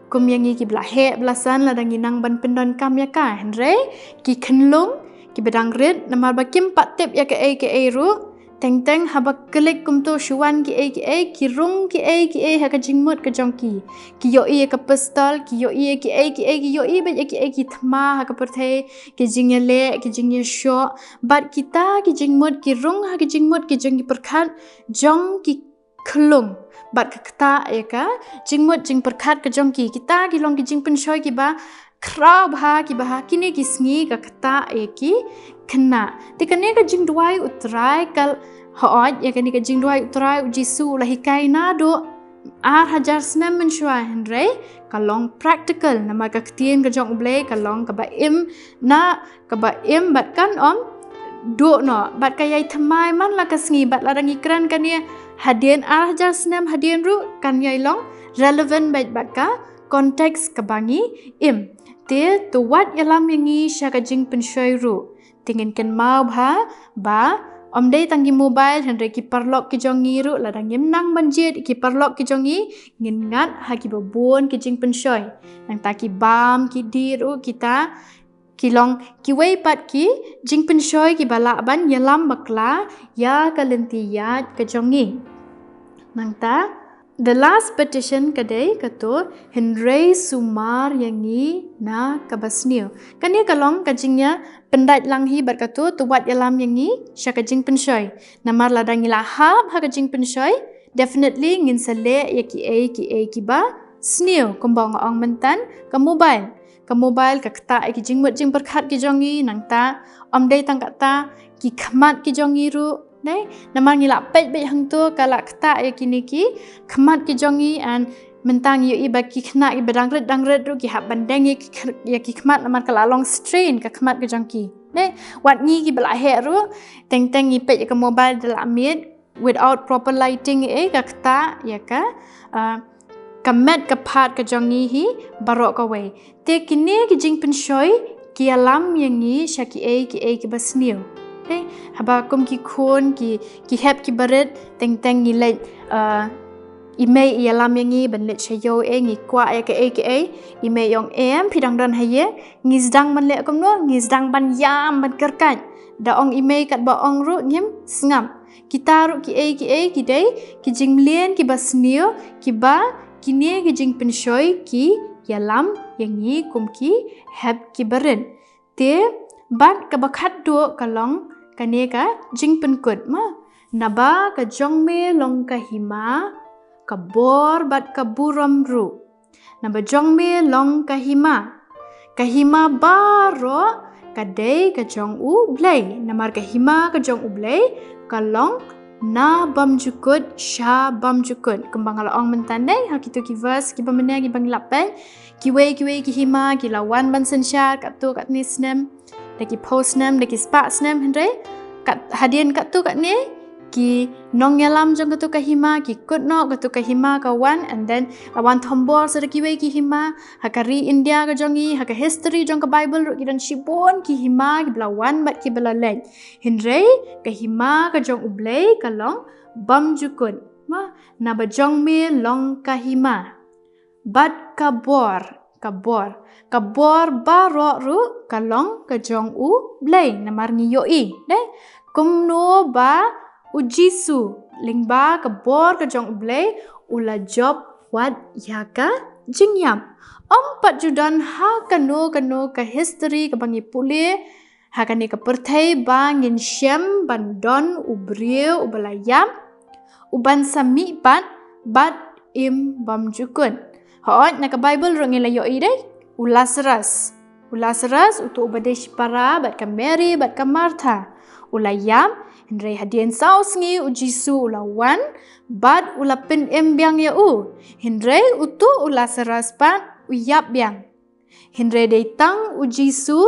Kum ïa ngi kiba la heh ba la san, lada ngi nang ban pyndonkam ïa ka, hynrei ki khunlung kiba dang rit namar ba kim pat tip ïa kaei kaei ruh, teng teng haba klik kumto shu wan kiei kiei, ki rung kiei kiei ha ka jingmut ka jong ki. Ki ïohi ïa ka pistol, ki ïohi ïa kiei kiei, ki ïohi beit ïa kiei ki thma ha ka pyrthei, ki jingïaleh, ki jingïashoh, bad kita ki jingmut ki rung ha ki jingmut ki jingpyrkhat jong ki khunlung, bad ka ktah ïa ka jingmut jingpyrkhat ka jong ki. Kita ki long ki jingpynshoi kiba khraw bha kiba ha kine ki sngi ka ktah ïa ki khynnah. Te kane ka jingduwai U Trai ka, hooid, ïa kane ka jingduwai U Trai U Jisu u la hikai naduh ar hajar snem mynshuwa, hynrei ka long practical namar ka ktien ka jong U Blei ka long kaba im, na kaba im bad kan ym duh noh, bad ka ïai thymmai man la ka sngi, bad lada ngi kren kane hadien ar hajar snem hadien ruh kan ïai long relevant beit bad ka context kaba ngi im. Te to wat ïalam ïa ngi sha ka jingpynshoi ruh. Te ngin kynmaw bha ba ym dei tang ki mobile, hynrei ki paralok ki jong ngi ruh, lada ngim nang ban jied ki paralok ki jong ngi, ngin ngat ha kiba bun ki jingpynshoi. Nangta ki bam ki dih ruh, kita ki long kiwei pat ki jingpynshoi kiba lah ban ïalam bakla ïa ka lynti ïaid ka jong ngi. Nangta the last petition ka dei kato, hynrei sumar ïa ngi na kaba sniew. Kane ka long ka jingïapyndait lang hi bad kato, to wat ïalam ïa ngi sha ka jingpynshoi. Namar lada ngi la hap ha ka jingpynshoi, definitely ngin sa leh ïa kiei kiei kiba sniew, kumba nga ong myntan, ka mobile. Ka mobile ka ktah ïa ki jingmut jingpyrkhat ki jong ngi, nangta ym dei tang kata, ki khmat ki jong ngi ruh, dei. Namar ngi la peit beit hangto ka la ktah ïa kine ki khmat ki jong ngi, and mynta ngi ïohi ba ki khynnah kiba dang rit dang rit ruh ki hap ban deng ïa ki kh-, ïa ki khmat namar ka la long strain ka khmat ka jong ki. Dei, wat ngi kiba la heh ruh, teng teng ngi peit ïa ka mobile da la miet, without proper lighting, eh, ka ktah ïa ka, ah, ka met ka phad ka jong ngi hi baroh kawei. Te kine ki jingpynshoi ki ïalam ïa ngi sha kiei kiei kiba sniew. Haba kum ki khun ki hep ki barit, teng teng ngi leit, i mei i ïalam ïa ngi ban leit sha ïew, ngi kwah ïa kaei kaei, i mei i ong, em, phi dang don ha ïing? Ngi sdang ban leh kumno? Ngi sdang ban ïam, ban kyrkhat. Da ong i mei katba ong ruh ngim sngap. Kita ruh kiei kiei ki dei ki jingmlien kiba sniew, kiba kine ki jingpynshoi ki ïalam ïa ngi kum ki hep ki barit. Te bad kaba khatduh ka long kane ka jingpynkut, ma, naba ka jong me long ka hima, ka bor bad ka burom ruh. Naba jong me long ka hima. Ka hima baroh ka dei ka jong U Blei. Namar ka hima ka jong U Blei ka long na bymjukut sha bymjukut. Kumba nga la ong mynta, ne, ha kito ki verse kiba mynne kiba ngi la peit, kiwei kiwei ki hima ki la wan ban synshar katto katne snem, da ki phew snem, da ki spah snem, hynrei kat, hadien katto katne ki nongïalam jong katto ka hima ki kut noh, katto ka hima ka wan, and then la wan thombor sa da kiwei ki hima. Ha ka ri India ka jong ngi, ha ka history jong ka Bible ruh, ki don shibun ki hima kiba la wan bad kiba la leit. Hynrei ka hima ka jong U Blei ka long bymjukut, ma, naba jong me long ka hima. Bad ka bor, ka bor, ka bor baroh ruh ka long ka jong U Blei, namar ngi ïohi, ne, kumno ba U Jisu, lyngba ka bor ka jong U Blei, u la jop wat ïa ka jingïap. Ym pat ju don ha kano kano ka history kaba ngi pule ha kane ka pyrthei ba ngin shem ban don u briew uba la ïap, uban sa mihpat bad im bymjukut. Hooid, na ka Bible ruh ngi la ïohi, dei, u Lazarus. U Lazarus, uto uba dei shipara bad ka Mary bad ka Martha. U la ïap, hynrei hadien saw sngi U Jisu u la wan bad u la pynim biang ïa u. Hynrei uto u Lazarus pat u ïap biang. Hynrei dei tang U Jisu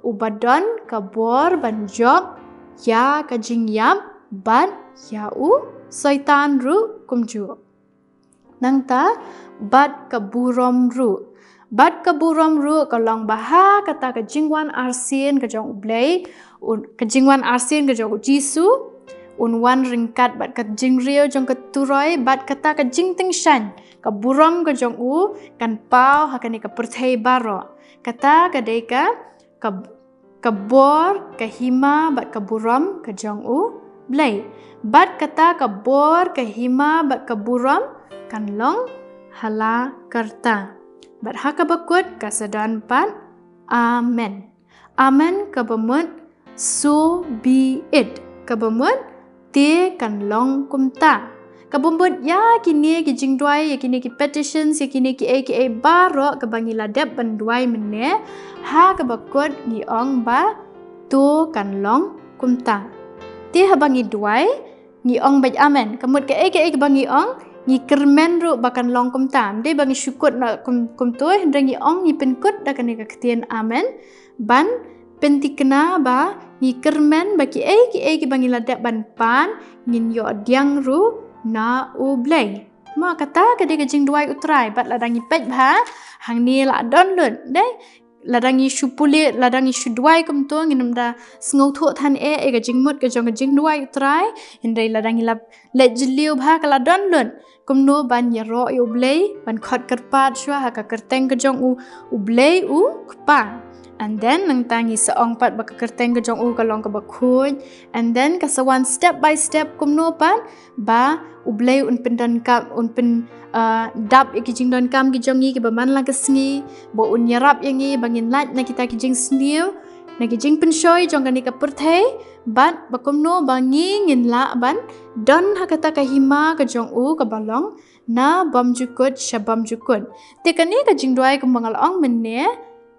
uba don ka bor ban jop ïa ka jingïap bad ïa u Soitan ruh kumjuh. Nangta, bad ka burom ruh. Bad ka burom ruh ka long ba ha kata ka jingwan arsien ka jong U Blei, un, ka jingwan arsien ka jong U Jisu, un wan ryngkat bad ka jingriew jong ka turoi, bad kata ka jingtyngshaiñ, ka burom ka jong u kan paw ha kane ka pyrthei baroh. Kata ka dei ka, ka, ka bor, ka hima bad ka burom ka jong U Blei. Bad kata ka bor, ka hima bad ka burom kan long ha la karta. Bad ha kaba kut ka sa don pat, Amen. Amen kaba mut, so be it. Kaba mut, te kan long kumta. Kaba mut ïa kine ki jingduwai, ïa kine ki petitions, ïa kine kiei kiei baroh kaba ngi la dep ban duwai mynne, ha kaba kut ngi ong ba, to kan long kumta. Te haba ngi duwai, ngi ong beit amen. Ka mut kaei kaei kaba ngi ong, ngi kyrmen ruh ba kan long kumta. Ym dei ba ngi shu kut noh kum, kumto, hynrei ngi ong, ngi pynkut da kane ka ktien amen ban pynthikna ba ngi kyrmen ba kiei kiei kiba ngi la dep ban pan, ngin ïoh pdiang ruh na U Blei. Ma, kata ka dei ka jingduwai U Trai, bad lada ngi peit bha, hangne la don lut, dei, lada ngi shu pule, lada ngi shu duwai kumto, ngin ym da sngewthuh than eh ïa ka jingmut ka jong ka jingduwai U Trai, hynrei lada ngi la leit jylliew bha ka la don lut kumno ban ïaroh ïa U Blei, ban khot kyrpad shuwa ha ka kyrteng ka jong U, U Blei U Kpa. And then nangta ngi sa ong pat ba ka kyrteng ka jong U ka long kaba khuid. And then ka sa wan step by step kumno pat ba U Blei un pyndonkam, un pyn, ah, dap ïa ki jingdonkam ki jong ngi kiba man la ka sngi, ba un ïarap ïa ngi ba ngin lait na kita ki jingsniew, na ki jingpynshoi jong kane ka pyrthei, bad ba kumno ba ngi ngin lah ban don ha kata ka hima ka jong U kaba long na bymjukut sha bymjukut. Te kane ka jingduwai kumba nga la ong mynne,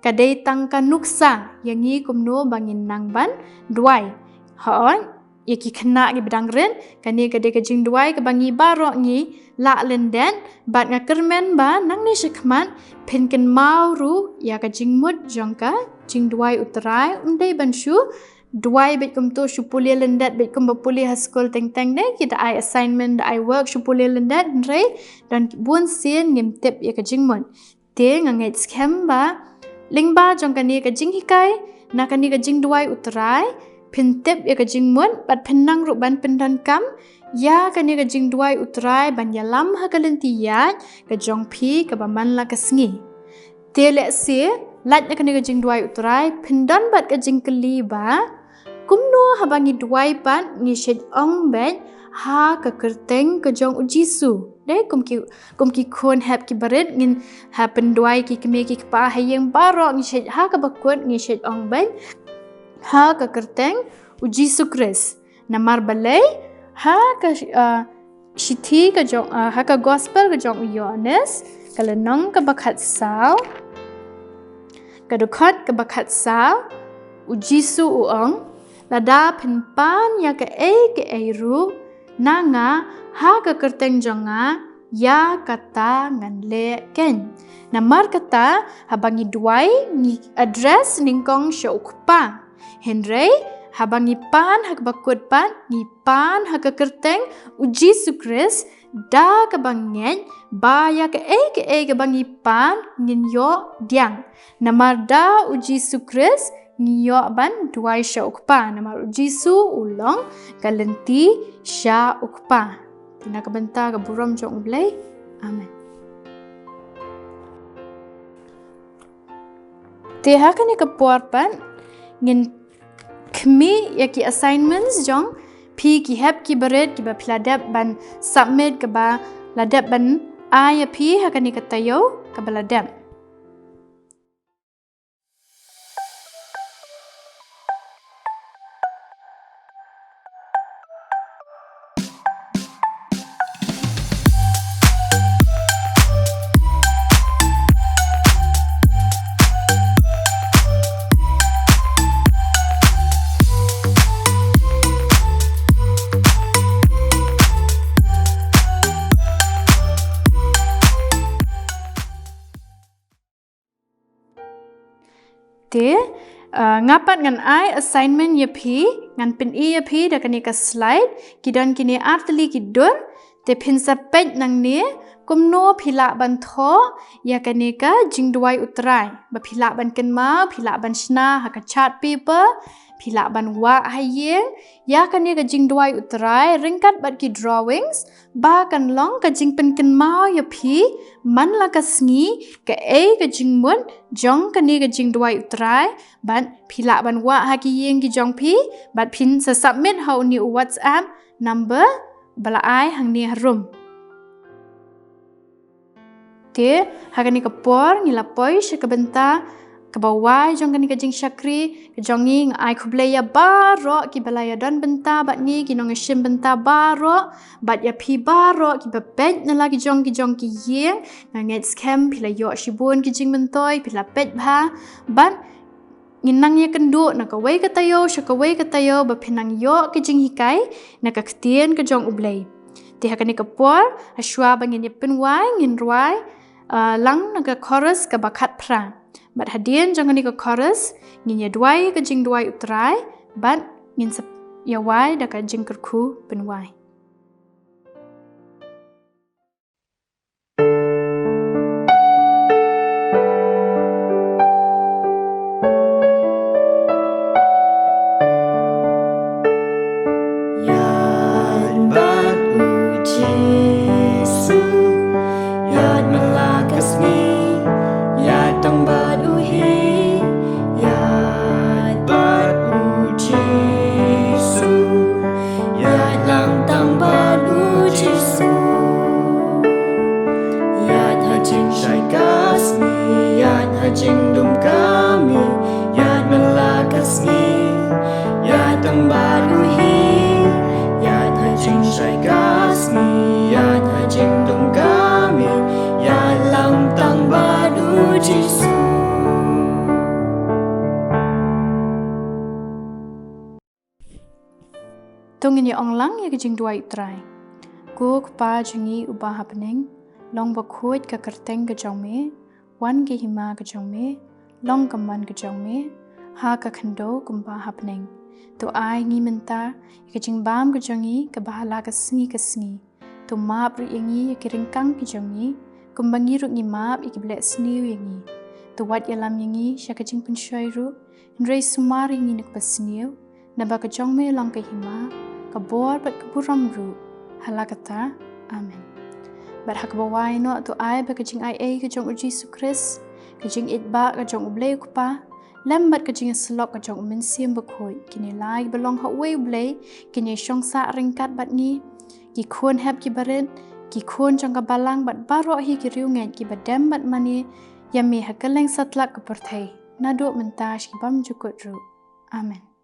ka dei tang ka nuksa ïa ngi kumno ba ngin nang ban duwai. Hooid, ïa ki khynnah kiba dang rit, kane ka dei ka jingduwai kaba ngi baroh ngi lah lyndet, bad nga kyrmen ba nangne shakhmat phin kynmaw ruh ïa ka jingmut jong ka jingduwai U Trai, ym dei ban shu duwai beit kumto, shu pule lyndet beit kumba pule ha skul teng teng, dei, ki da ai assignment, da ai work, shu pule lyndet, hynrei don bun sien ngim tip ïa ka jingmut. Te nga ngeit skhem ba lyngba jong kane ka jinghikai, na kane ka jingduwai U Trai, phin tip ïa ka jingmut, bad phin nang ruh ban pyndonkam ïa kane ka jingduwai u Trai ban ïalam ha ka lynti ïaid ka jong phi kaba man la ka sngi. Te lehse, lait na kane ka jingduwai u Trai, phin don bad ka jingkylli ba, kumno haba ngi duwai pat ngi shait ong beit ha ka kyrteng ka jong u Jisu. Dei kum ki, kum ki khun hep ki barit, ngin ha pynduwai ki kmie ki kpa ha ïing baroh ngi shait ha kaba kut ngi shait ong beit ha ka kyrteng u Jisu Khrist. Namar balei ha ka, ah, shithi ka jong, ah, ha ka gospel ka jong u Ïoannis, ka lynnong kaba khatsaw, ka dkhot kaba khatsaw, u Jisu u ong, lada phin pan ïa kaei kaei ruh na nga ha ka kyrteng jong nga, ïa kata ngan leh keiñ. Namar kata, haba ngi duwai, ngi address nyngkong sha u Kpa. Hynrei, haba ngi pan ha kaba kut pat, ngi pan ha ka kyrteng u Jisu Khrist, da kaba ngeit ba ïa kaei kaei kaba ngi pan ngin ïoh pdiang. Namar da u Jisu Khrist ngi ïoh ban duwai sha u Kpa. Namar u Jisu u long ka lynti sha u Kpa. Te na ka bynta ka burom jong u Blei. Amen. Te ha kane ka por pat ngin khmih ïa ki assignments jong phi ki hep ki barit kiba phi la dep ban submit, kaba la dep ban ai ïa phi ha kane ka taïew kaba la dep. Te, ah, nga pat ngan ai assignment ïa phi, ngan pyni ïa phi da kane ka slide, ki don kine ar tylli ki dur, te phin sa peit nangne, kumno phi lah ban thoh ïa kane ka jingduwai u Trai, ba phi lah ban kynmaw, phi lah ban shna ha ka chart paper, phi lah ban wad ha ïing ïa kane ka jingduwai u Trai ryngkat bad ki drawings, ba kan long ka jingpynkynmaw ïa phi man la ka sngi kaei ka jingmut jong kane ka jingduwai u Trai, bad phi lah ban wad ha ki ïing ki jong phi, bad phin sa submit ha une u WhatsApp number ba la ai hangne harum. Te, ha kane ka por, ngi la poi sha ka bynta kaba wai jong kane ka jingshakri ka jong ngi. Nga ai khublei ïa baroh kiba la ïa don bynta bad ngi, ki nongshim bynta baroh, bad ïa phi baroh kiba peit na la ki jong ki jong ki ïing. Nga ngeit skhem phi la ïoh shibun ki jingmyntoi, phi la peit bha, bad ngin nang ïa kynduh na kawei ka taïew sha kawei ka taïew ba phin nang ïoh ka jinghikai na ka ktien ka jong u Blei. Te ha kane ka por, ha shuwa ba ngin ïa pynwai, ngin rwai, ah, lang na ka chorus kaba khatphra. Bad hadien jong kane ka chorus, ngin ïa duwai ka jingduwai u Trai, bad ngin sa ïa wai da ka jingkyrkhu pynwai. Ïaid bad u Jisu, ïaid man la ka sngi, ïaid tang bad u hi, ïaid bad u Jisu. Ïaid lang tang bad u Jisu. Ïaid ha jingshai ka sngi, ïaid ha jingdum ka miet, ïaid man la ka sngi. Ïaid tang bad u hi, ïaid ha jingshai ka sngi, ïaid ha jingdum ka miet, ïaid lang tang bad u Jisu. To ngin ïa ong lang ïa ka jingduwai u Trai. Ko Kpa jong ngi uba ha bneng, long bakhuid ka kyrteng ka jong me, wan ka hima ka jong me, long ka mon ka jong me, ha ka khyndew kumba ha bneng. To ai ngi mynta ïa ka jingbam ka jong ngi kaba ha la ka sngi ka sngi. To map ruh ïa ngi ïa ki ryngkang ki jong ngi, kumba ngi ruh ngi map ïa kiba leh sniew ïa ngi. To wat ïalam ïa ngi sha ka jingpynshoi ruh, hynrei sumar ïa ngi na kaba sniew, naba ka jong me long ka hima, ka bor bad ka burom ruh, ha la katta. Amen. Bad ha kaba wai noh to ai ba ka jingaiei ka jong u Jisu Khrist, ka jingitbah ka jong u Blei u Kpa, lem bad ka jingïasyllok ka jong u Mynsiem Bakhuid, kine lai ba long ha uwei u Blei, kin ïashong sah ryngkat bad ngi, ki khun hep ki barit, ki khun jong ka balang bad baroh hi ki riewngeit kiba dem bad mane ïa me ha kylleng satlak ka pyrthei, naduh mynta sha ki bymjukut ruh. Amen.